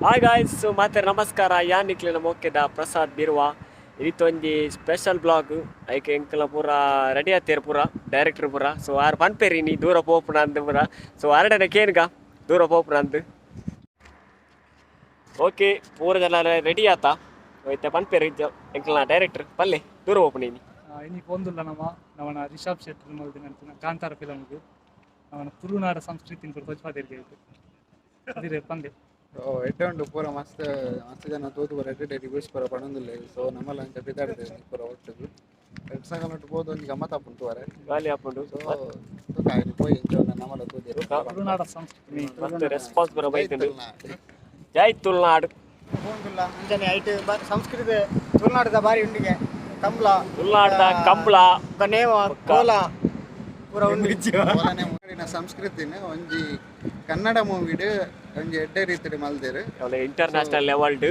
Hi guys, ಮಾತೆ ನಮಸ್ಕಾರ. ಯಾನ್ ನಿಕ್ಲೆನ ಮೋಕೆದ ಪ್ರಸಾದ್ ಬಿರ್ವ. ಇತ್ತೊಂಜಿ ಸ್ಪೆಷಲ್ ಬ್ಲಾಗ್. ಐಕೆ ಎಂಕಲ ಪೂರ ರೆಡಿ ಆತೇರ್, ಪೂರ ಡೈರೆಕ್ಟರ್ ಪೂರ. ಸೊ ಆರ್ ಪನ್ಪೇರಿ ನೀ ದೂರ ಪೋಪುನ ಅಂದ್ ಪೂರ. ಸೊ ಅರಡನೆ ಕೇನ್ಗ ದೂರ ಪೋಪುನ ಅಂದ್. ಓಕೆ, ಪೂರ ಜನ ರೆಡಿ ಆತ. ಇತ್ತೆ ಪನ್ಪೇರಿ ಎಂಕಲ್ನ ಡೈರೆಕ್ಟರ್ ಪಲ್ಲೆ ದೂರ ಪೋಪುನ ಇನಿ. ಇನಿ ಪೊಂದುಲ್ಲ ನಮ್ಮ ನವನ ರಿಷಬ್ ಶೆಟ್ಟಿ ಮಲ್ದಿನ ಕಾಂತಾರ ಫಿಲಮ್ಗೆ ಅವನ ತುಳುನಾಡ ಸಂಸ್ಕೃತಿ ತೋಜ್ಪಾದಿರ್ಗೆ ಅದಿರೆ ಪಂದೆ. ಎಡ್ಡೆ ಉಂಡು ಪೂರ, ಮಸ್ತ್ ಮಸ್ತ್ ಜನ ತೂದು ಪೂರ ಎಡ್ಡೆ ರಿವ್ಯೂಸ್ ಪೂರ ಪಣೊಂದುಲ್ಲೆ. ಸೊ ನಮ್ಮಲ ಅಂಚ ಪಿದಾಡ್ದೆ ಪೂರ ಒಟ್ಟುಗು ರಡ್ಡ್ ಸಂಗಲ ಒಟ್ಟು ಪೋದು ಒಂಜಿ ಗಮ್ಮತ್ ಆಪುಂಡು ತೂವರೆ. ಗಾಲಿ ಆಪುಂಡು. ಸೊ ತೂಕ ಇನಿ ಪೋಯಿ ಎಂಚ ಉಂಡು ನಮಲ ತೂದೆರ್. ತುಳುನಾಡ ಸಂಸ್ಕೃತಿ. ಮಸ್ತ್ ರೆಸ್ಪಾನ್ಸ್ ಪೂರ ಬೈತುಂಡು. ಜೈ ತುಳುನಾಡು. ಪೋಂಡುಲ್ಲ ಅಂಚನೆ ಐಟ್ ಸಂಸ್ಕೃತಿ ತುಳುನಾಡದ ಬಾರಿ ಉಂಡಿಗೆ ಕಂಬ್ಲ. ತುಳುನಾಡ್ದ ಕಂಬ್ಳ. ಬೊಕ್ಕ ನೇಮ ಕೋಲ ಪೂರ ಉಂಡು. ಕೋಲನೆ ಮೂಡಿನ ಸಂಸ್ಕೃತಿನ ಒಂಜಿ ಕನ್ನಡ ಮೂವಿಡ್ ಒಂಜಿ ಎಡ್ಡೆ ರೀತಿಡ್ ಮಲ್ದೆರ್. ಇಂಟರ್ನ್ಯಾಷನಲ್ ಲೆವೆಲ್ಡ್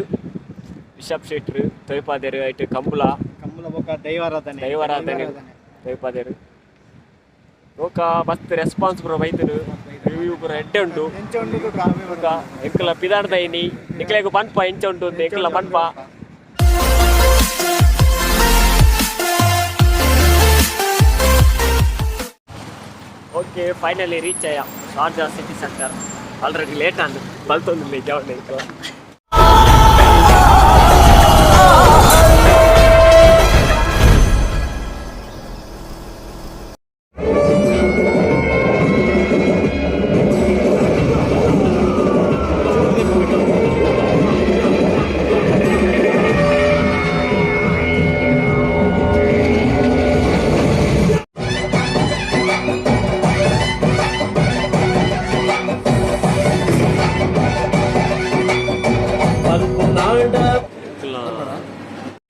ರಿಷಬ್ ಶೆಟ್ರು ತೊಯ್ಪಾದೆರ್. ಐಟ್ ಕಂಬುಲ. ಕಂಬುಲ ಬೊಕ್ಕ ದೈವಾರಾಧನೆ. ದೈವಾರಾಧನೆ ತೊಯ್ಪಾದೆರ್. ಬೊಕ್ಕ ಮಸ್ತ್ ರೆಸ್ಪಾನ್ಸ್ ಪೂರ ಬೈತುಂಡು, ರಿವ್ಯೂ ಪೂರ ಎಡ್ಡೆ ಉಂಡು. ಎಂಚ ಉಂಡು? ಬೊಕ್ಕ ಎಂಕಲ ಪಿದಾಡ್ದ ಇನಿ ನಿಕ್ಲೆಗ್ ಪನ್ಪ ಎಂಚ ಉಂಡು ಅಂದ್ ಎಂಕಲ ಪನ್ಪ. ಓಕೆ, ಫೈನಲಿ ರೀಚ್ ಆಯ Sharjah city centre. Already late ಆಂಡ್, ಬಲ್ತೊಂದುಲ್ಲೆ ಜವನೆ ಎಂಕಲ.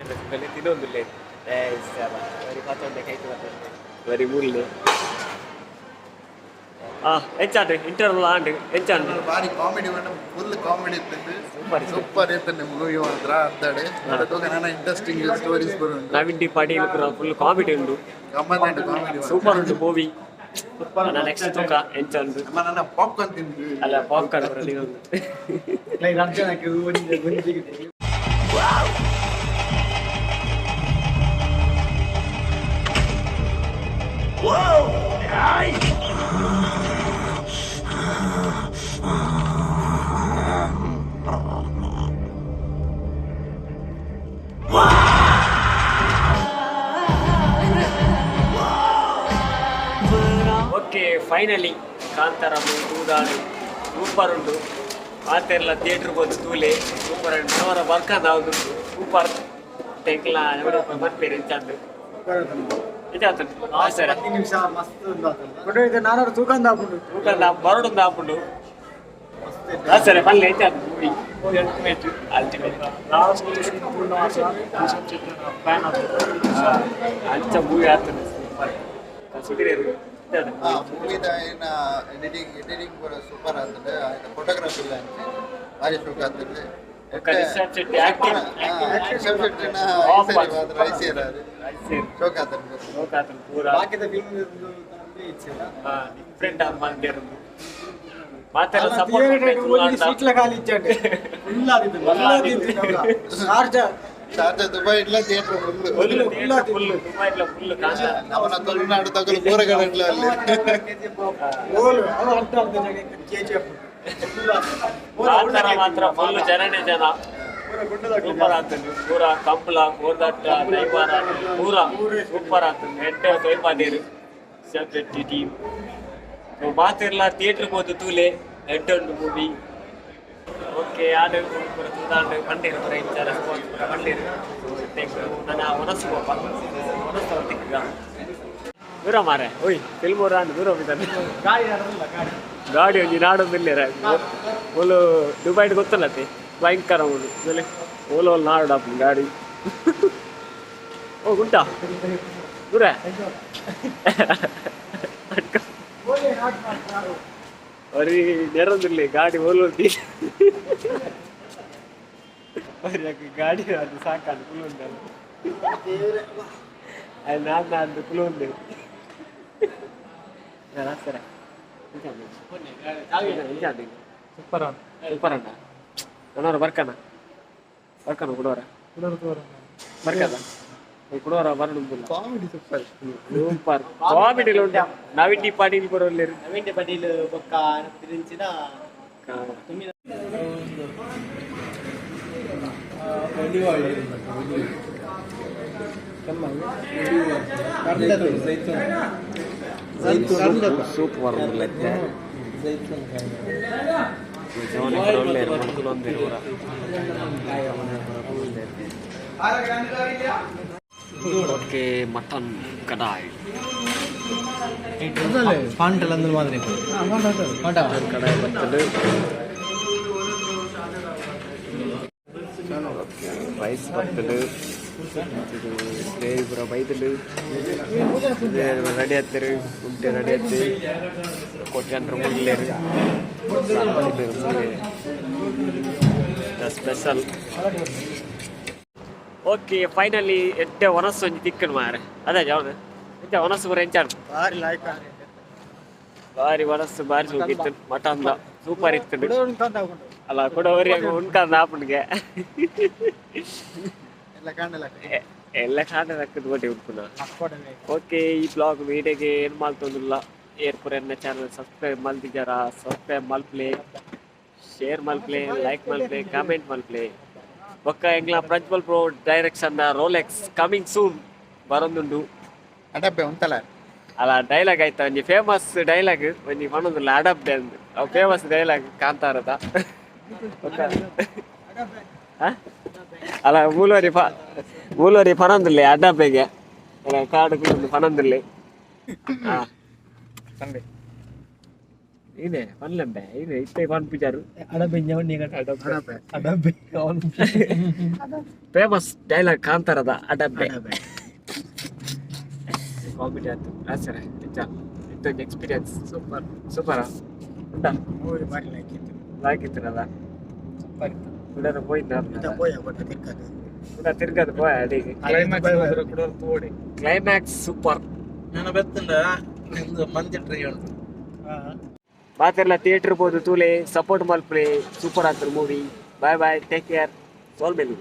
ಎಂಕಲ ತಿನ್ನೊಂದುಲ್ಲೆ ಬರಿ ಮೂಲ್ಲೆ. ಆ ಎಂಚಾಂಡ್ ಇಂಟರ್ವಲ್ ಆಂಡ್, ಎಂಚಾಂಡ್? ಬಾರಿ ಕಾಮಿಡಿ, ಫುಲ್ ಕಾಮಿಡಿ ಇತ್ತು. ಸೂಪರ್. ಸೂಪರ್ ಇತ್ತು ಮೂವಿ ಮಾತ್ರ. ಅದ್ದಾಡೆ ತೂಕ ನನ್ನ ಇಂಟ್ರೆಸ್ಟಿಂಗ್ ಸ್ಟೋರೀಸ್ ಪೂರ ಉಂಡು. ನವೀನ್ ಡಿ ಪಾಟೀಲ್ ಪೂರ ಫುಲ್ ಕಾಮಿಡಿ ಉಂಡು. ಗಮ್ಮತ್ ಉಂಡು ಕಾಮಿಡಿ. ಸೂಪರ್ ಉಂಡು ಮೂವಿ. ನೆಕ್ಸ್ಟ್ ತೂಕ ಎಂಚ ಉಂಡು. ನಮ್ಮ ನನ್ನ ಪಾಪ್ಕಾರ್ನ್ ತಿಂದು. ಅಲ್ಲ, ಪಾಪ್ಕಾರ್ನ್ ಪೂರ ತಿನ್ನೊಂದು. ಓಕೆ, ಫೈನಲಿ ಕಾಂತಾರ ಮೂವಿ ತೂದಾಡು. ಸೂಪರ್ ಉಂಟು. ಮಾತೆರ್ಲ ಥಿಯೇಟರ್ ಹೋದು ತೂಲೆ, ಸೂಪರ್ ಉಂಟು. ಅವರ ಬರ್ಕಂದ ಉಂಟು, ಸೂಪರ್. ಎಂಕ್ಲ ಬರ್ಪೇರು ಎಂಚಾಂದು ಎಂಚಾತುಂಡು ಸರ್? ನಿಮಿಷ ಮಸ್ತ್ ಉಂಡು. ನಾನೂರು ತೂಕಂದ ಹಾಪುಂಡು. ತೂಕಂದ ಬರೋಡೊಂದು ಆಪುಂಡು. ಸರಿ ಪಲ್ಲೆ, ಎಂಚಾತು movie? Ultimate. Ultimate. Last Rishabh Shetty fan. ಅಂಚ ಮೂವಿ ಆತುಂಡು, ಸೂಪರ್. ಸುಧೀರ್. ಮೂವಿದ ಏನ ಎಡಿಟಿಂಗ್ ಎಡಿಟಿಂಗ್ ಪೂರ ಸೂಪರ್ ಆತುಂಡು. ಆಯ್ತ ಫೋಟೋಗ್ರಫಿ ಇಲ್ಲ ಅಂಚೆ ಬಾರಿ ಶೋಕ್ ಆತುಂಡು. ಬೊಕ್ಕ Rishab Shetty acting. Rishabh ಶೆಟ್ಟಿನ Off. ಮಾತ್ರ ಐಸಿಯರ್ ಅದು ಶೋಕ್ ಆತುಂಡು. ಲೋಕಾತುಂಡು ಪೂರ. ಬಾಕಿದ ಫಿಲ್ಮ್ ಇಚ್ಛೆ. ಡಿಫ್ರೆಂಟ್ ಆದ್ ಮಲ್ದೆರ್. ಮಾತೆಲ್ಲ ಸಪೋರ್ಟ್. ಸೀಟ್ಲ ಖಾಲಿ ಇಚ್ಛೆ, ಫುಲ್ ಆದಿತ್ತು, ಫುಲ್ ಆದಿತ್ತು ಶಾರ್ಜಾ. ಶಾರ್ಜಾ ದುಬೈ ಇಡ್ಲ ಥಿಯೇಟರ್ ಫುಲ್. ಫುಲ್ ಫುಲ್ ದುಬೈಡ್ಲ ಫುಲ್ ಕಾಂತಾರ. ನಮ್ಮನ ತುಳುನಾಡು ತಗಲು ಪೂರಗಡಡ್ಲ ಅಲ್ಲಿ. ಓಲು ಅವು ಅರ್ಧ ಅರ್ಧ ಜಾಗ ಕೆಜಿಎಫ್. ಕಾಂತಾರ ಮಾತ್ರ ಫುಲ್ ಜನನೇ ಜನ. ಸೂಪರ್ ಆತುಂಡು ಪೂರ. ಕಂಬಳ, ಕೋರ್ದಟ್ಟ, ದೈವಾರ ಪೂರ ಸೂಪರ್ ಆತುಂಡು. ಎಡ್ಡೆ ತೊಯ್ಪಾದೇರು ಶೆಟ್ಟಿ ಟೀಮ್. ಸೊ ಮಾತೆರ್ಲ ಥಿಯೇಟರ್ ಹೋದು ತೂಲೆ, ಎಡ್ಡೆ ಉಂಡು ಮೂವಿ. ಓಕೆ, ಆಡು ಪೂರ ತೂದಾಂಡು ಪಂಡೇರು ಪೂರ ಇಂಚ ರೆಸ್ಪಾನ್ಸ್ ಪೂರ ಪಂಡೇರು. ಸೊ ನನ್ನ ಒನಸು ಪೋಪ, ಒನಸು ತಿಕ್ಕ ದೂರ ಮಾರೆ. ಓಯ್, ಫಿಲ್ಮ್ ಆಂಡ್ ದೂರ ಹೋಗಿದ್ದಾನೆ. ಗಾಡಿ ನಡಲ್ಲ ಗಾಡಿ. ಗಾಡಿ ಒಂಜಿ ನಾಡೊಂದು ಇಲ್ಲೇರ. ಓಲು ದುಬೈಡ್ ಗೊತ್ತಲ್ಲತ್ತೆ, ಭಯಂಕರ ಓಲು ಓಲೆ ಓಲು ಓಲು ನಾಡು ಗಾಡಿ. ಓ ಗುಂಟಾ ದೂರ. ಓಲೆ not ಮಾಡ್ತಾರೆ. ಬರೀ ನೆರೊಂದಿಲ್ಲ ಗಾಡಿ ಓಲು. ಬರೀ ಯಾಕೆ ಗಾಡಿ ಅದು ಸಾಕಾದು ಕುಲುಂದಲ್ಲ. ಅದು ನಾನು ನಾನು ಕುಲುಂದೆ ಸರ. ಸೂಪರ್. ಸೂಪರ್ ಅಣ್ಣ. ನನವರ ಬರ್ಕನ ಬರ್ಕನ ಕುಡವರ ಬರ್ಕದ ಕುಡವರ ಬರಡು. Comedy super. ಸೂಪರ್ ಕಾಮಿಡಿ ಉಂಟು. ನವೀನ್ ಡಿ ಪಾಟೀಲ್ ಬರೋಲ್ಲೇರು. ನವೀನ್ ಪಟೀಲ್ ಬೊಕ್ಕ ತಿರುಂಚಿನ. ಸೂಪರ್. ಓಕೆ, ಮಟನ್ ಕಡಾಯಿ. ಮಟನ್ ಕಡಾಯಿ ಬರ್ತದೆ, ರೈಸ್ ಬರ್ತದೆ, ಇದು ಗ್ರೇವಿ ಪೂರ ಬೈದುಂಡು. ರೆಡಿ ಆಗ್ತಾರೆ, ಫುಡ್ ರೆಡಿ ಆಗ್ತದೆ. ಕೋಟ್ಯಾಂತರ ಮುಲ್ಲೇರು ಸ್ಪೆಷಲ್. ಓಕೆ, ಫೈನಲಿ ಎಡ್ಡೆ ಒನಸ್ಸು ಒಂಜಿ ತಿಕ್ಕನ್ ಮಾರೆ. ಅದೇ ಯಾವ್ದು ಎಡ್ಡೆ ಒನಸ್ಸು ಪೂರ ಎಂಚಾಡು. ಬಾರಿ ಲಾಯ್ಕ. ಬಾರಿ ಒನಸ್ಸು, ಬಾರಿ ಸೂಕ್ ಇತ್ತು. ಮಟನ್ ಸೂಪರ್ ಇತ್ತು. ಅಲ್ಲ, ಕುಡವರಿ ಉಣ್ಕಂದ ಆಪುಂಡ್ಗೆ. ಎಲ್ಲ ಕಾಣಲ್ಲ. ಎಲ್ಲ ಕಾಣ ರಕ್ಕದ ಬಟ್ಟಿ ಉಂಪುನ. ಓಕೆ, ಈ ಬ್ಲಾಗ್ ವೀಡಿಯೋಗೆ ಏನು ಮಲ್ತೊಂದುಲ್ಲ. ಏರ್ಪುರ ಎನ್ನ ಚಾನಲ್ ಸಬ್ಸ್ಕ್ರೈಬ್ ಮಲ್ತಿಜಾರ, ಸಬ್ಸ್ಕ್ರೈಬ್ ಮಲ್ಪ್ಲೆ, ಶೇರ್ ಮಲ್ಪ್ಲೆ, ಲೈಕ್ ಮಲ್ಪ್ಲೆ, ಕಾಮೆಂಟ್ ಮಲ್ಪ್ಲೆ. ಬೊಕ್ಕ ಎಂಗ್ಲ Prajwal bro direction Rolex coming soon ಬರೊಂದುಂಡು. ಅಡಬ್ಬೆ ಉಂತಲ್ಲ. ಅಲ್ಲ, ಡೈಲಾಗ್ ಆಯ್ತಾ, ಒಂಜಿ ಫೇಮಸ್ ಡೈಲಾಗ್ ಒಂಜಿ ಪನೊಂದುಲ್ಲ, ಅಡಬ್ಬೆ ಅಂದ್. ಅವು ಫೇಮಸ್ ಡೈಲಾಗ್ ಕಾಂತಾರದ. ಬೊಕ್ಕ ಆ? ಅಲ್ಲ, ಮೂಲವರಿ ಪ ಮೂಲವರಿ ಪನೊಂದುಲ್ಲೆ ಅಡ್ಡಬ್ಬೆಗೆ. ಅಲ್ಲ, ಕಾಡು ಕುಂದು ಪನೊಂದುಲ್ಲೆ. ಹಾ. ಪನ್ಲೆ. ಇದೆ ಪನ್ಲೆಂಬೆ ಇದೆ ಇತ್ತೆ ಪನ್ಪುಜಾರು. ಅಡಬ್ಬೆ. ಫೇಮಸ್ ಡೈಲಾಗ್ ಕಾಂತಾರದ ಅಡಬ್ಬೆ. ಕಾಮಿಡಿ ಆಯ್ತು ಸರ್. ನಿಜ ಇತ್ತೊಂದು ಎಕ್ಸ್ಪೀರಿಯನ್ಸ್. ಸೂಪರ್ ಸೂಪರ್ ಉಂಟಾ? ಮೂವಿ ಬಾರಿ ಲಾಯ್ಕ್ ಇತ್ತು. ಲಾಯ್ಕ್ ಇತ್ತಿರಲ್ಲ. ಸೂಪರ್ ಇತ್ತು. ಕುಡರ ಪೋಯ್ದ. ಪೋಯ ಕೊಟ್ಟ ತಿರ್ಕದು. ಕುಡ ತಿರ್ಗದು ಪೋಯ ಅಡಿಗೆ. ಕ್ಲೈಮ್ಯಾಕ್ಸ್ ಕುಡೋರ್ ತೋಡಿ. Climax super. ನನ್ನ ಬೆತ್ತಂಡ ನಿಂದು ಮಂದಿ ಟ್ರೈ ಉಂಟು. ಮಾತೆಲ್ಲ ಥಿಯೇಟರ್ ಪೋದು ತೂಲೆ, ಸಪೋರ್ಟ್ ಮಲ್ಪಲೆ. ಸೂಪರ್ ಆಗ್ತದೆ movie. Bye bye, take care, ಸೋಲ್ ಮೇಲು.